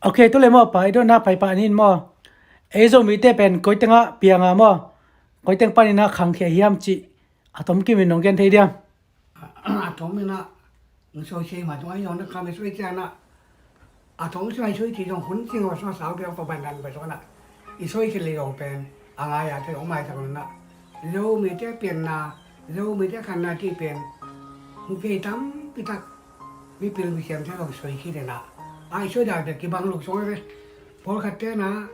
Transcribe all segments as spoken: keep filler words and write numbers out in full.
Ok, tu le maw pa, i dotna paipah ni in maw? Ei Zomite pen koi tengah pianga maw? Koi teng panin a khangkhia hiam cih a tomkim in nong gen thei diam? A tom in ah, soi sei mah tung a i zong na kam i soi ciang ah, a tong soi soi ci zong hun cing a sua sau bia pa ban dan pa zong ah, i soi ci le zong pen a ngai a te zong mai tak nun ah, Zomite pianna, Zomite khanna ci pen mu kei tampi tak mipil misiam te zong soi ci den ah, a i soi dan te kibang luk song ve. Pawlkhat te na,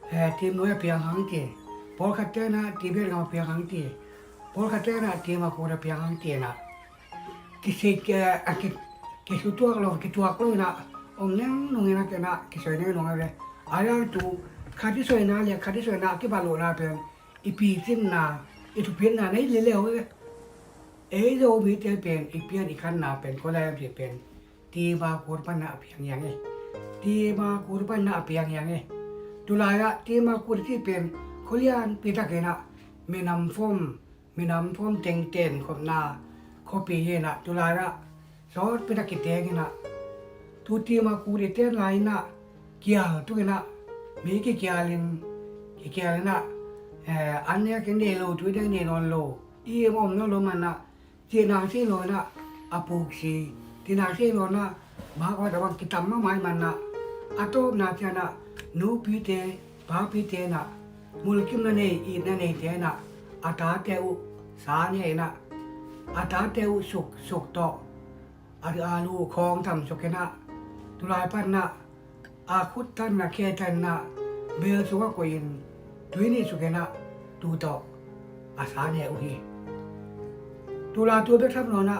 eh, Timnuai a piang hang ci, pawlkhat te na Tibet gam a piang hang ci, pawlkhat te na Timakut a piang hang ci na, kisik, eh, a ki, kisutuak lo, kituak lo ina om neng nung ina kena kisoi neng nung ave. A yang tu khat i soina le khat i soina a kibaluhna pen i picinna, i thupitna nei leleu ve. Ei Zomite pen i pian i khanna pen ko lai am ci pen Timakut pan a piang hiang e. Timakut pan a piang hiang e. Tulai ah Timakut ci pen khualianpi takin ah minam fom, minam fom tengten khopna khuapi hi in ah tulai ah sawtpi tak kiteng in ah tu Timakut i ten lai in ah kial tuk in ah mi kikial in, kikial in ah, eh, an nek in nei lo, tui deng nei nawn lo, i om nawn lo man ah, cih nang si lo in ah a puk si, cih nang si lo in ah, bak a tabang kitam mahmah man ah, a tawpna ciang ah nupite, papite in ah, mulkimna nei, itna neite in ah, a tate uh sa ne in ah, a tate uh suk, suk tawh, a, a lu khawng tam suk in ah, tulai pan ah, a khut tan na khe tan na bel sung a koih in tui nih suk in ah tu tawh a sa ne uh hi. Tula tu bek tham lo na,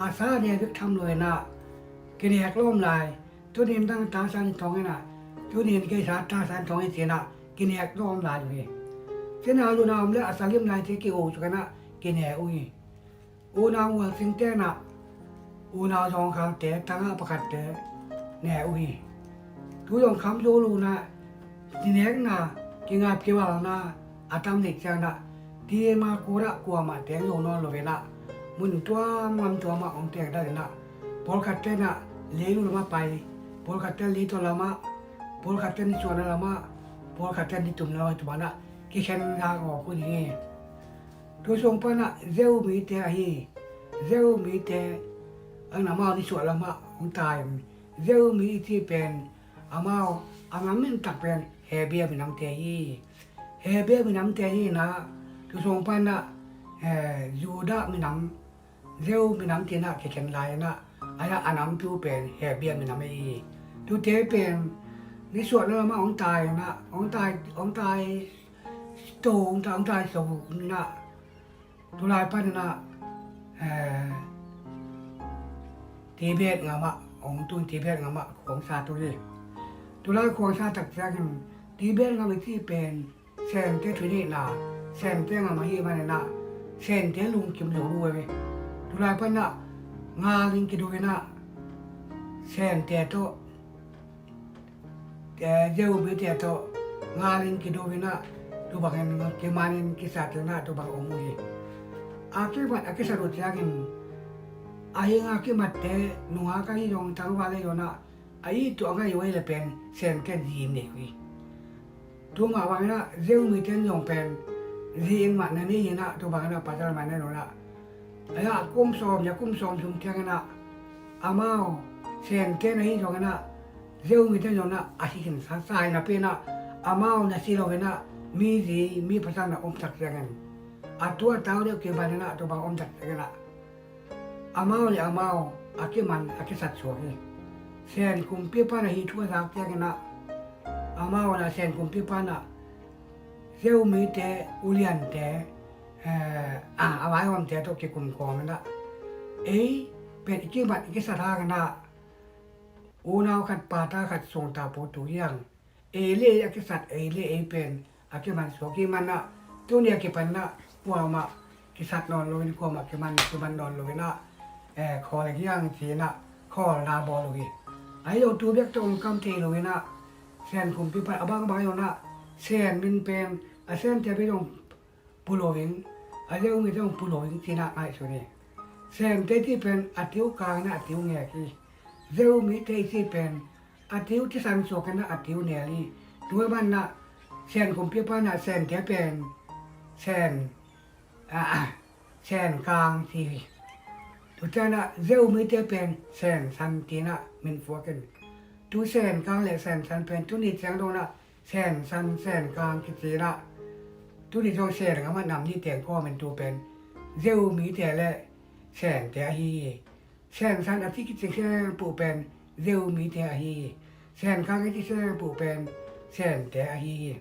a sa ne bek tham lo in ah kinek lawm lai. Tunin dang ta san thong in ah, tunin kei sa ta san thong in ci in ah kinek lawm lai uh hi. Cina lu na om le a sa lim lai ci ki uh suk in ah kine uh hi. Unau mualsing tenah unau zawngkhalte tangah pakhatte ne uh hi. Tu zawngkham zo lo na, kinekna, kingap kivalna a tam lik ciangah Timakut ah kuamah teng zo nawn lo inah, mun tuam ngam tuamah hong teng dal inah, pawlkhat tenah leilu lamah pai, pawlkhat ten leitaw lamah, pawlkhat ten nisuahna lamah, pawlkhat ten nitumna lamah, tua banah kikhen ngak awk uh hi. Tu sung panah Zeu mite ahi, Zeu mite an amau nisuah lamah hong tai. Zeu mi i cih pen amau a nam mintak pen Hebia minamte hi. Hebia minamte hi inah, tu sung panah, eh, Judah minam, Zeu minam tinah kikhen lai inah, a nam tu pen Hebia minam ahi. Tute pen nisuahna lamah hong tai inah, hong tai, hong tai to, hong tai, hong tai so inah, tulai pan inah, eh, Tibet ngamah hong tun, Tibet ngamah khuangsa tu hi. Tulai khuangsa tak ciangin Tibet ngam i cih pen Sente thui neihna, Sente ngam ahi man inah, Sente lungkim zo uh hi. Tulai panah ngalin kidu inah, Sente tawh, eh, Zeu mite tawh ngalin kidu inah, tu bangin kimanin kisat inah tu bang om uh hi. A kimat a kisat uh ciangin a hinga kimatte nungak ahi zong tangval ahi zong inah, a it tuah a ngai uh ahih leh pen Senten zi nei uh hi. Tu mah bang inah Zeu miten zong pen zi in mah na nei inah, tu bang inah pasal mah na nei inah, a kum sawm ya kum sawm sung ciang inah amau Senten ahi zong inah, Zeu miten zong inah a si khin sa, sa inah pen inah amau na si lo inah mi zi mi pasal na om tak ciangin, a tu a tau deuh kiban inah tu bang om tak ciang inah amau le amau a kiman a kisat suak hi. Sen kumpipa na hi thu a zak ciang inah, amau na Sen kumpipa na Zeu mite uliante, eh, a, a vaihawmte tawh kikum kawm inah, ei pen i kiman i kisat hang inah, unau khat pata khat sungta pu tu hiang. Ei le ei a kisat, ei le ei pen a kiman suak hi man ah, tuni a kipan ah kuamah kisat nawn lo in, kuamah kiman, kiman nawn lo inah, eh, khawl hiang ci inah khawlna bawl uh hi. Ahi lo tu bek tawh hong kam thei lo inah, Sen kumpipa a bangbang hi lo inah, Sen min pen a Sente bek hong pu lo in, a Zeu mite hong pu lo in ci inah ngaihsun hi. Sente cih pen a tiu kang inah a tiu ngek hi. Zeu mite cih pen A tiu tisan suak in ah a tiu nel hi. Tua banah Sen kumpipa in ah Sente pen Sen, ah, Sen Kang ci hi. Tua ciang ah Zeu mite pen Sen San ci in ah min phuak in. Tu Sen Kang le Sen San pen tuni ciang dong ah Sen San Sen Kang kici in ah. Tuni zong Sen gam ah nam ni teng kawm in tu pen Zeu mite le Sente ahi hi. Sen San a ci kici khempeuh pen Zeu mite ahi hi. Sen Kang a ci khempeuh pen Sente ahi hi.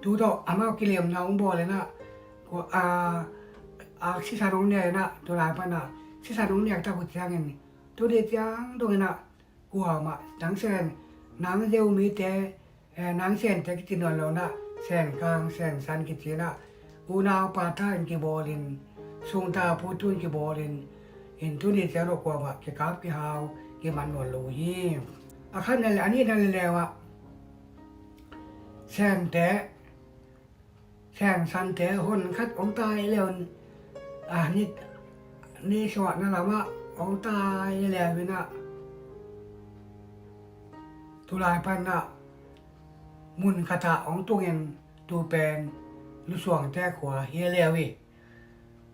Tu tawh amau kilemna hong bawl in ah, a, a sisan hong ne in ah, tu lai pan ah sisan hong nek tak uh ciangin, tuni ciang dong in ah kuamah nang Sen, nang Zeu mite, eh, nang Sente kici nawn lo in ah Sen Kang Sen San kici in ah, unau pata in kibawl in, sungta putu in kibawl in, in tuni ciang lo kuamah kikap kihau kiman nawn lo uh hi. A khatna le a nihna le leu ah Sente, Sen Sante hon khat hong tai leu in, a, ni, ni suahna lamah hong tai leu in ah, tu lai pan ah mun khat ah hong tung in, tu pen Lusuangte khua hi leu hi.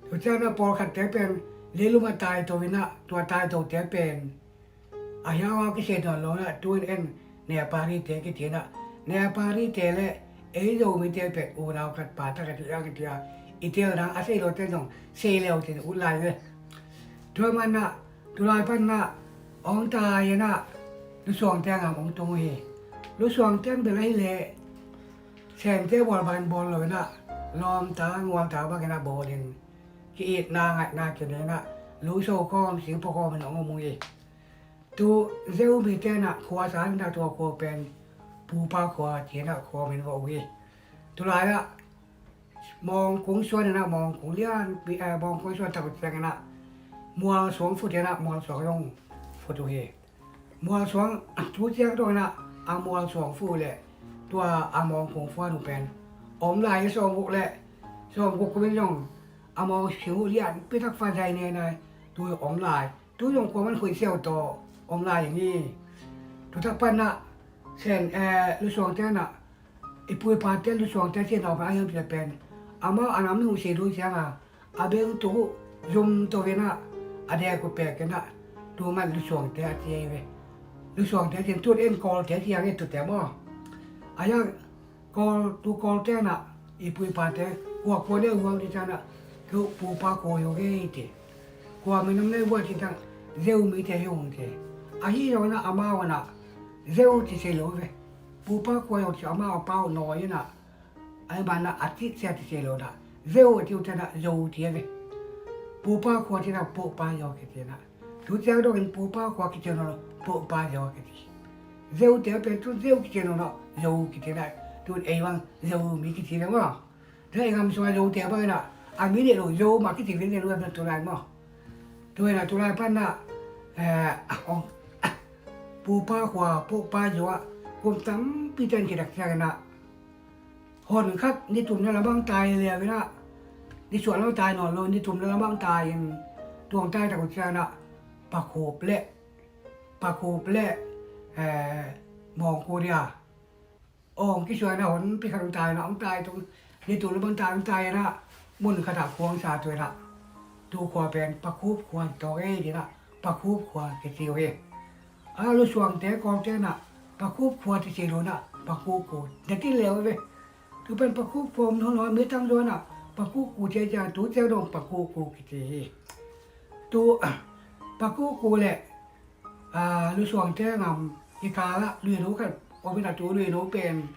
Tu ciang ah pawlkhatte pen leilung ah taito in ah, tua taitote pen a hiauhau kisei nawn lo in ah, tu in en Nepalite kici in ah, Nepalite le ei Zomite pen unau khat pata khat hi a kici a, i tel nang a sei lote zong sei leu ci in ut lai ve. Tua man ah tu lai pan ah hong tai in ah Lusuangte ngam hong tung uh hi. Lusuangte bel ahih leh Sente bawl bang in bawl lo in ah, lawmta nguamta bang in ah bawl in, ki-itna ngaihna kinei in ah, luso khawm singphaw khawm in hong om uh hi. Tu Zeu mite in ah khua sang in ah tua khua pen Pupa khua ci in ah khua min va uh hi. Tu lai ah Mawngkung suan in ah, Mawngkung lianpi, eh, Mawngkung suan tak uh ciang in ah Mualsuang phut in ah, Mualsuang zong phut uh hi. Mualsuang, tu ciang dong in ah a Mualsuang phut le tua a Mawngkung suan uh pen om lai hi. Sawmguk le, sawmguk kum in zong a Mawngsing uh lianpi tak Vanzai ne nai tu om lai. Tu zong kua man Khuaisiau tawh om lai hi. Tu tak pan ah Sen, eh, Lusuangte in ah, i pu i pate Lusuangte ci nawn pan a hiam cih leh pen amau a nam mihing uh si dun ciang a, a bengtuk uh zumto in ah, a dek uh pek in ah, tu man Lusuangte a ci hi ve. Lusuangte ci in, tu in Kawlte ci hang i tute maw. A hiang Kawl, tu Kawlte in ah i pu i pate kua kua nei uh hiam ci ciang ah, tu Pupa khua hi uh hi ci. Kua minam nei uh hiam ci ciang, Zeu mite hi uh ci. Ahi zongin ah amau in ah Zeu ci sei lo ve. Pupa khua hi uh ci, amau a pau nawi in ah, ahih man ah a cih sia ci sei lo in ah, Zeu a ci uh ciang ah Zo ci hi ve. Pupa khua ci in ah Pupa Zo kici in ah. Tu ciang dong in Pupa khua kici nawn lo, Pupa Zo kici. Zeute pen tu Zeu kici nawn lo, Zo kici in ah. Tu in ei bang Zomi kici ve maw. Tu ei gam sung a Zote bang in ah a mi deih lo Zo mah kici ven ven uh a, tu lai maw. Tu in ah tu lai pan ah, eh, a, ong, Pupa khua, Pupa Zo ah kum tampi ten kidak ciang in ah, hon khat ni thumna lam ah tai leu in ah, ni suahna lam ah tai nawn lo, ni thumna lam ah tai in, tua hong tai tak uh ciang ah Pakhup le, Pakhup le, eh, Mawngkung dia, awng kisuan a honpi khat hong tai in ah, hong tai tung, ni thumna lam ah tai, hong tai in ah, mun khat ah khua hong sa, tu in ah tu khua pen Pakhup khua hi tawh ei ding ah, Pakhup khua kici uh hi. A Lusuangte Kawlte in ah Pakhup khua ci sei lo in ah, Pakhup khua na ci leu ve. Tu pen Pakhup khua om nawn lo, mi tam zaw in ah Pakhup khua ci ciang, tu ciang dong Pakhup khua kici hi. Tu, ah, Pakhup khua le, ah, Lusuangte ngam i kal ah luino khat om in ah, tu luino pen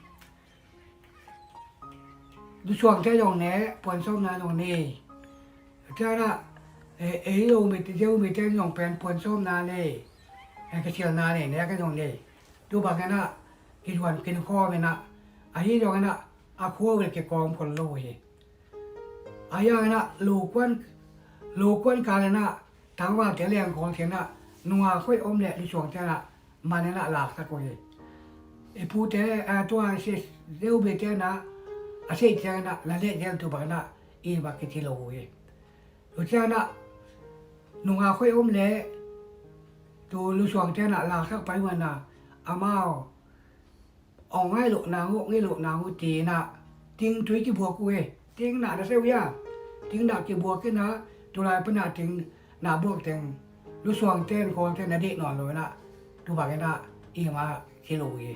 Lusuangte zong ne, puansawmna zong nei. Ciang ah, eh, ei Zomite, Zeumite zong pen puansawmna nei, eh, kisialna nei, ne ka zong nei. Tu bang in ah kizuan kinkhawm in ah, ahi zongin ah a khua uh le kikawm khol lo uh hi. A hiang in ah lokuan, lokuan kal in ah tangvalte lengkhawl khin ah, nungak hoih om le Lusuangte in ah man in ah laksak uh hi. I pute, a, tua Zeumite in ah a seih ciang in ah la leh zel, tu bang in ah i bak kici lo uh hi. Tu ciang in ah nungak hoih om le tu Lusuangte in ah laksak pai uh a, amau ong ngai lo nang uh, ngai lo nang uh tina, ting tui kibuak uh e, ting na na se uh ya, ting na kibuak ina, tulai pana ting na buak teng, lusuang ten, kol ten na deh nawn lo ina, tu bang ina, ima kilo uh e.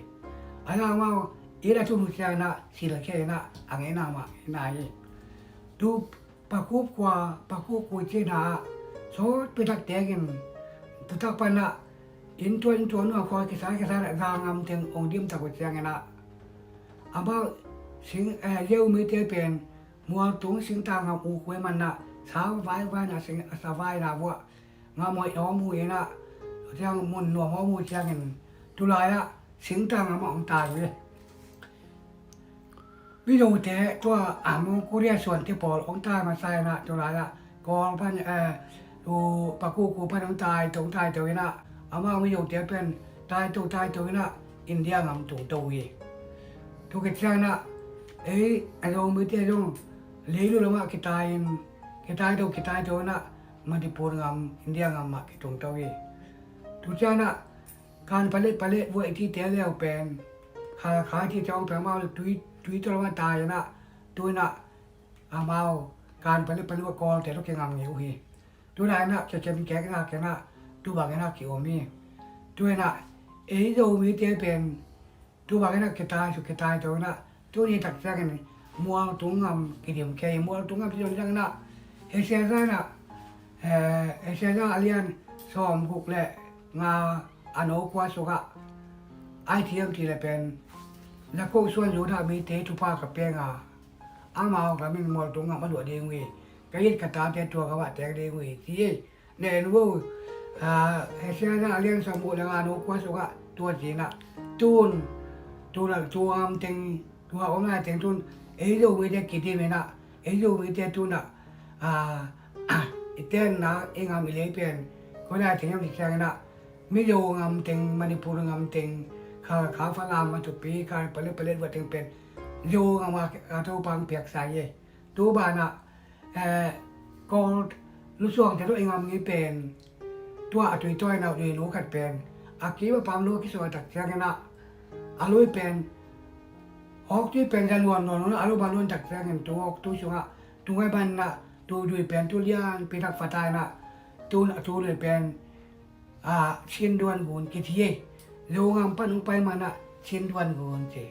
Ana amau, ina tu mu sia ina, sil ke ina, ang ina ma, ina e. Tu Pakup khua, Pakup khua cina, so pitak tekin, tutak pana, inn tua inn tua nua khua kisa kisa na za ngam teng ong dim tak uh ciangin ah. Amau sing, eh, Zomite pen, mual tung singtang ngam uk uh e man na, sa vai vai na sing, sa vai na vua, ngam hoih om uh ina, ciang mun nuam om uh ciangin, tulai ah, singtang ngam ah ong tai uh e. Mizote tua, a, Mong Korea suante pawl ong tai masa ina, tulai ah, Kawl pan, eh, tu Pakuku pan ong tai to, ong tai to ina, amau Mizote pen tai to, tai to ina, India ngam tung to uh hi. Tu khit ciang ina, ei, a Zomite zong, leilu lamah kitai in, kitai to, kitai to ina, Manipur ngam, India ngam mah kitung to uh hi. Tu ciang ina, Kan palet palet vua i tite leu pen, kha kha i tite ong pen amau tui, tui tawh lamah tai ina, tu ina, amau, kan palet palet vua Kawlte tawh kingam ngei uh hi. Tu ina ina, kekem kek ina, kena, tu bang ina ki-om hi. Tu ina, ei Zomite pen, tu bang ina kitai, su kitai to ina, tuni tak ciangin mual tung ngam kidim kei, mual tung ngam kidim ciang ina, Asia za ina, eh, Asia za a lian sawm guk le nga a no kua sungah, I T M ti le pen, na ko suan Judah mite thupha ka pia nga, amau ka min mual tung ngam a luah ding uh hi, ka it ka tate tua ka vah tek ding uh hi, ci hi. Nen vo, a, Asia za a lian sawm guk le nga no kua sungah tua cina. Tun, tun a tua ngam teng, tua om lai teng tun, ei Zomite kidim ina, ei Zomite tun a, a, i tenna, i ngam i lei pen, ko lai teng ngam i ciang ina, Mizo ngam teng, Manipur ngam teng, kha, kha Falam a thupi, kha palet palet vua teng pen, Zo ngam a, a Topa ong piaksa hi. Tu bana, eh, Kawl lusuangte tawh i ngam ngei pen, tua a tui tawi na uh dui nu khat pen, a kim a pam lu a kisuak tak ciangin ah, a lui pen, hawk tui pen za luan luan luan, a lu ba luan tak ciangin tu hawk tui sungah, tu ngai ban na, tu dui pen tu lian pi tak fa tai na, tu, tu dui pen, a, Chin Duan Gun kici hi. Zo ngam pan hong pai man ah Chin Duan Gun ci.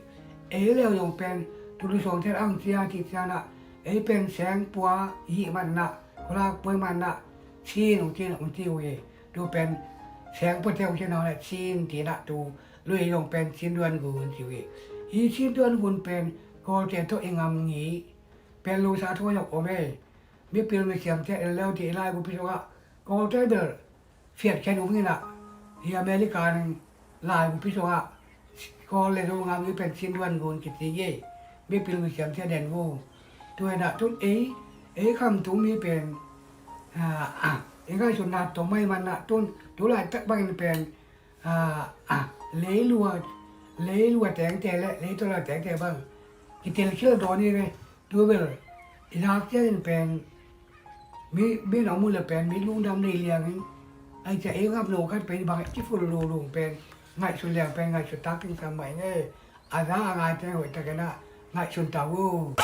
Ei leu zong pen, tu lusuangte ang cia ci ciang ah, ei pen seng pua hih man ah, khulak pua man ah, Chin hong ci, hong ci uh hi. Tu pen seng pua te hong ci na uh leh Chin ci na tu, lui zong pen Chin Duan Gun ci uh hi. Hih Chin Duan Gun pen, Kawlte tawh i ngam ngei, pen lo sa thawi zong om ei. Mipil misiamte en leu ti i laibu pi sungah, Kawlte bel, fiat khen ung ina, hi America ning laibu pi sungah, Kawl le Zo ngam ngei pen Chin Duan Gun kici hi, mipil misiamte den gu. Tu ina tun ei, ei Khamtung mi pen, a, a, ei ngaihsutna tawm mai man ah tun, tu laitak bangin pen, a, a, leilua, leilua tengte le, leitawla tengte bang, kitel khial dawn hi ve, tu bel, i lak ciangin pen, mi, mi na om uh le pen, mi lungdam nei liangin, ai cia ei ngap lo khat pen, bang kiful lo lo pen, ngaihsun liang pen, ngaihsun tak ting sam mai nge, a za a ngai teng hoih takin ah, ngaihsun ta uh.